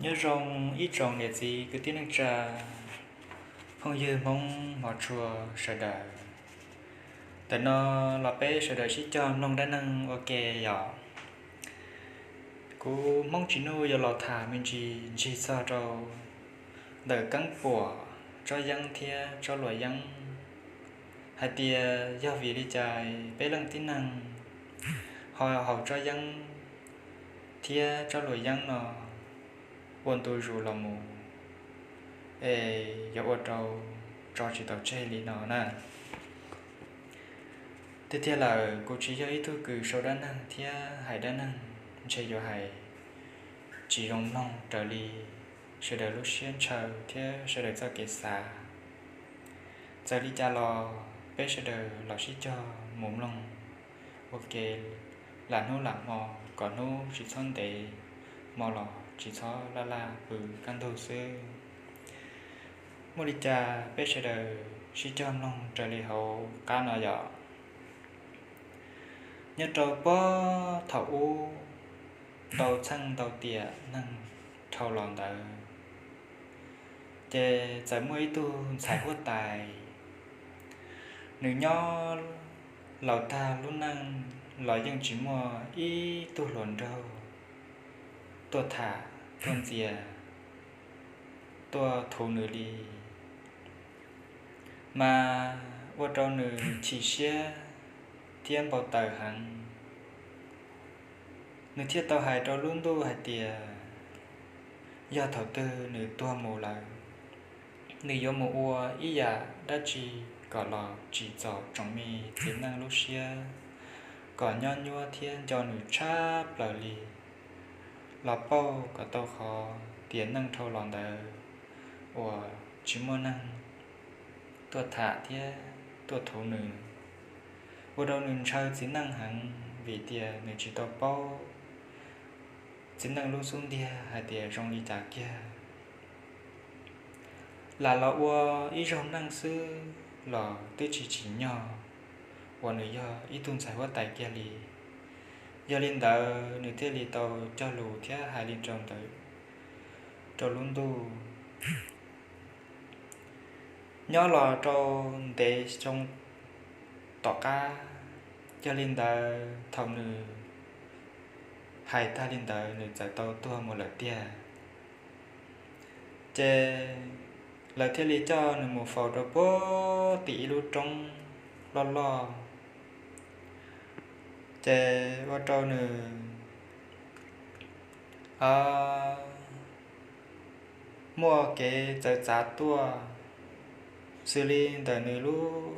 Nyob zoo ib tsoom niam txiv kwv tij neej tsa, phooj ywg Hmoob hmov tshua sawv daws. Ntawm no los peb sawv daws sib cog mloog dab neeg ua ke yom. Kuv Hmoob Tsis Nuj yuav los tham me ntsis ntsig txog rau ntawm keeb puam, tsob yeeb thiab tsob luam yeeb, hais tias yog vim li cas peb leej tib neeg ho haus tsob yeeb thiab tsob luam yeeb no ua ntu zus los mus, es yuav ua rau tso tsis tau tseg li no na. Tiag tiag lawm, kuv tsis yog ib tug kws sau dab neeg thiab hais dab neeg, ntshe yuav hais tsis zoo mloog raws li sawv daws lub siab ntshaw thiab sawv daws txoj kev xav. Txawm li cas los peb sawv daws los sib cog mus mloog ua ke lam hnub lam hmo, kom hnub tsis txhob ntev, hmo los tsis txhob laj laj pw kaj ntug xwb. Muaj li cas peb sawv daws sib cog mloog raws li hauv qab no yom. Nyob rau puag thaum ub, ntau txheej ntau tiam neeg dhau los ntawd, ces txawm muaj ib tug ntxhais huab tais, nws nyob laus tag lub neej los yeej tsis muaj ib tug hluas nraug tuaj tham, tuaj ntxias, tuaj thuv nws li, mas ua rau nws chim siab thiab npau taws heev. Nws thiaj tau hais rau lub ntuj hais tias yog thaum twg nws tuag mus lawm, nws yuav mus ua ib yam dab tsi kom los tsim txom tsoom me txiv neej lub siab, kom nyob nyuaj thiab nco nws tshaj plaws li, los pauj kom tau qhov tiam neej dhau los ntawd uas tsis muaj neeg tuaj tham thiab tuaj thuv nws, ua rau nws ntshaw txiv neej heev vim tias nws tsis tau paub txiv neej lub xub ntiag hais tias zoo li cas kiag. Lam los ua ib zaug neej xwb los twb tsis tsim nyog uas nws yog ib tug ntxhais huab tais kiag li. Yog li ntawd nws thiaj li tau cog lus thiab hais li ntawd rau lub ntuj. Nyob los rau ntev xyoo tom qab, yog li ntawd thaum nws hais tag li ntawd nws txawm tau tuag mus lawm tiag. Ces lawv thiaj li coj nws mus faus rau puag tim ib lub roob loj loj. Ces ua rau nws muaj kev txawv txav tuaj, xws li ntawm nws lub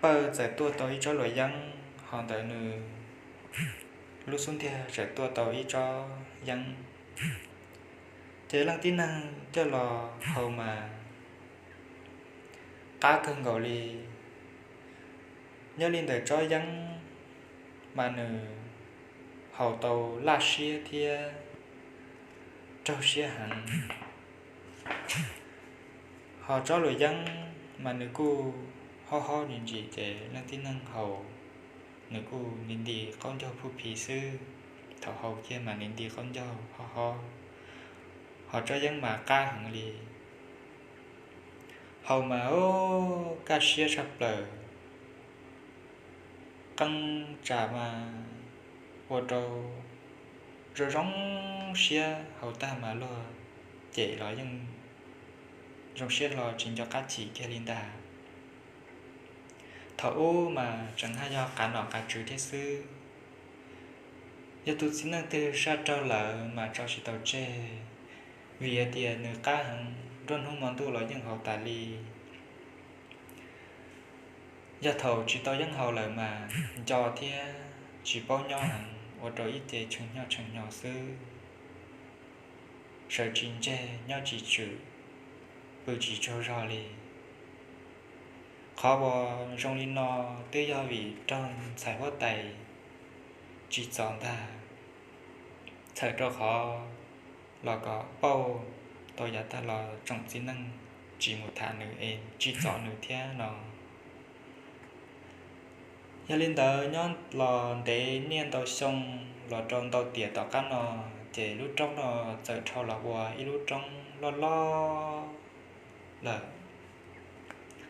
pawj txawm tuaj tau ib tsob luam yeeb, ho ntawm nws lub xub ntiag txawm tuaj tau ib tsob yeeb. Ces leej tib neeg coj los haus mas qab kawg nkaus li. Nyob li ntawm tsob yeeb mas nws haus tau laj siab thiab raug siab heev. Ho tsob luam yeeb mas nws kuj hob hob ntsim ntsim ces leej tib neeg haus nws kuj nti nti qaub ncaug phuj phi xwb. Thaum haus kiag mas nws nti qaub ncaug hob hob. Ho tsob yeeb mas qab heev li. Haus mas ub kaj siab tshaj plaws. Qeeb tsam mas ua rau zoo zoo siab, haus tag mas luag cem los yeej zoo siab hlo tsis nco qab chim kiag li ntag. Thaum ub mas tseem haj yog qav nom qav tswv thiab xwb. Yog tus txiv neej twg saj raug lawm mas tso tsis tau tseg, vim hais tias nws qab heev, nruab hnub hmo ntuj los yeej haus tas li. Yog thaum tsis tau yeeb haus lawm mas nco thiab tsis paub nyob heev, ua rau ib ce tshee hnyo tshee hnyo xwb, sawv tsis ntseg nyob tsis tswm, pw tsis tsaug zog li. Qhov uas zoo li no twb yog vim raug ntxhais huab tais tsim txom ntag. Txhawm rau qhov los kom pauj tau yav tag los tsoom txiv neej tsis mus tham nws es tsim txom nws thiab no. Yog li ntawd nyob los ntev niaj ntau xyoo los rau ntau tiam tom qab no, Ces lub roob no txawm dhau los ua ib lub roob loj loj lawm.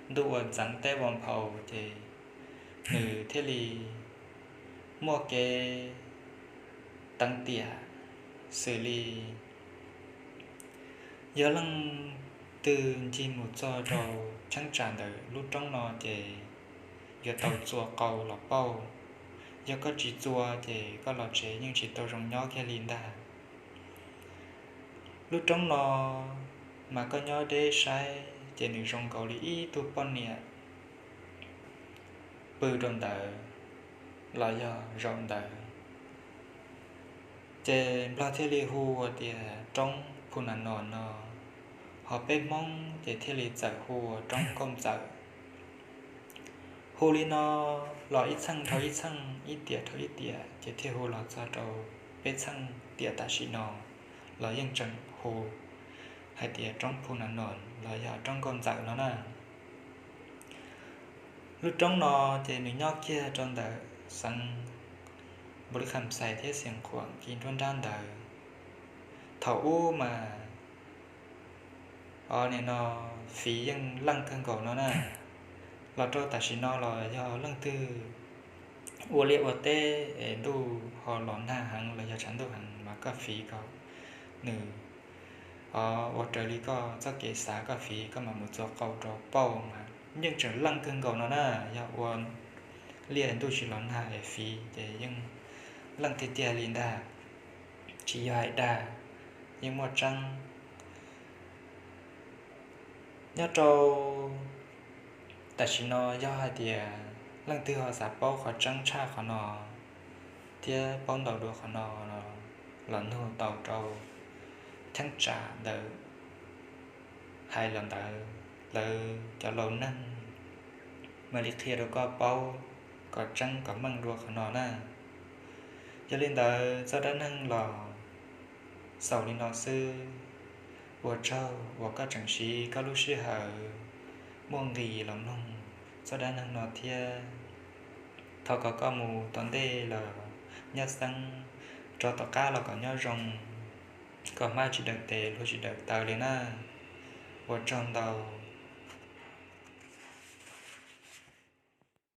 Ntuj ua ntxeev teb ua nphau ces nws thiaj li muaj kev teev tiam xws li yog leej twg ncig mus txog rau cheeb tsam ntawm lub roob no ces yuav tau txua qau los pauj. Yog koj tsis txua ces koj los tsev yeej tsis tau zoo nyob kiag li ntag. Lub roob no mas koj nyob deb saib ces nws zoo nkaus li ib tug poj niam pw rau ntawd los yog zaum ntawd. Ces Nplog thiaj li hu ua tias roob Phu Na Nos no, ho peb Hmoob ces thiaj li txawm hu ua roob Nkauj Ntxawm. Hu li no los ib txheej dhau ib txheej, ib tiam dhau ib tiam, ces thiaj hu los txog rau peb txheej tiam tam sim no los yeej tseem hu hais tias roob Phu Na Nos los yog roob Nkauj Ntxawm no na. Lub roob no ces nws nyob kiag rau ntawm xeev Npaus Lis Kham Xais thiab Xiav Khuam kis nruab nrab ntawd. Thaum ub mas, o, nim no fiv yeej leej kawg nkaus no na. Los rau tam sim no los yog leej twg ua liaj ua teb es ntuj ho los nag heev los yog tshav ntuj heev mas koj fiv kom nws, o, ua raws li koj txoj kev xav, koj fiv koj mam mus txua qau rau pauj mas yeej tseem leej kawg nkaus no na. Yog ua liaj ntuj tsis los nag es fiv ces yeej leej tiag tiag li ntag, tsis yog hais dag, yeej muaj tseeb. Nyob rau tam sim no yog hais tias leej twg ho xav paub qhov tseeb tshaj qhov no thiab paub ntau dua qhov no los nug tau rau cheeb tsam ntawd hais los ntawd, lawv cov laus neeg mam li qhia rau koj paub kom tseeb kom meej dua qhov no na. Yog li ntawd txoj dab neeg los xaus li no xwb. Ua tsaug uas koj tseem siv koj lub sij hawm muaj nqis los mloog txoj dab neeg no thiab. Thov kom koj mus tom ntej los nyob xeeb, rov tom qab los kom nyob zoo, kom hmab tsis dawm tes, hlua tsis dawm taw li na. Ua tsaug ntau.